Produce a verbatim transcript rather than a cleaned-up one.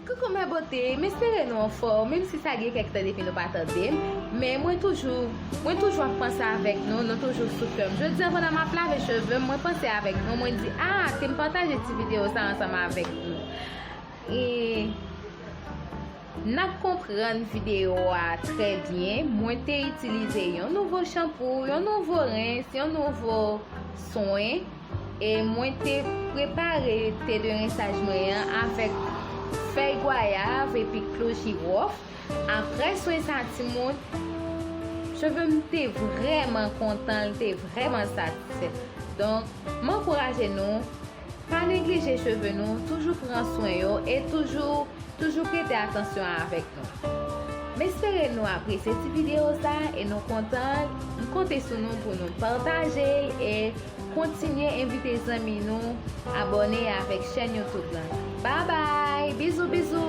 Coucou mes beautés, m espere nou anfòm, menm si sa gen kèk tan depi nou pa tande m, men mwen toujou, mwen toujou ap panse avèk nou, nou toujou sou kè m. Jodi a, pandan m ap lave cheve m, mwen panse avèk nou, mwen di, ah, ke m pataje ti videyo sa ansanm avèk nou. E n ap konprann videyo a trè byen. Mwen te itilize yon nouvo chanpou, yon nouvo rens, yon nouvo swen. E mwen te prepare te de rensaj mwen an avèk fèy gwayav epi klou jiwòf. Apre swen sa, timoun, cheve m te vrèman kontan, l te vrèman satisfè. Donk, m ankouraje nou, pa neglije cheve nou, toujou pran swen yo e toujou, toujou prete atansyon avèk nou. M espere nou apresye ti videyo sa e nou kontan, m konte sou nou pou nou pataje l e kontinye envite zanmi nou abòne avèk chèn YouTube lan. Babay, bizou bizou.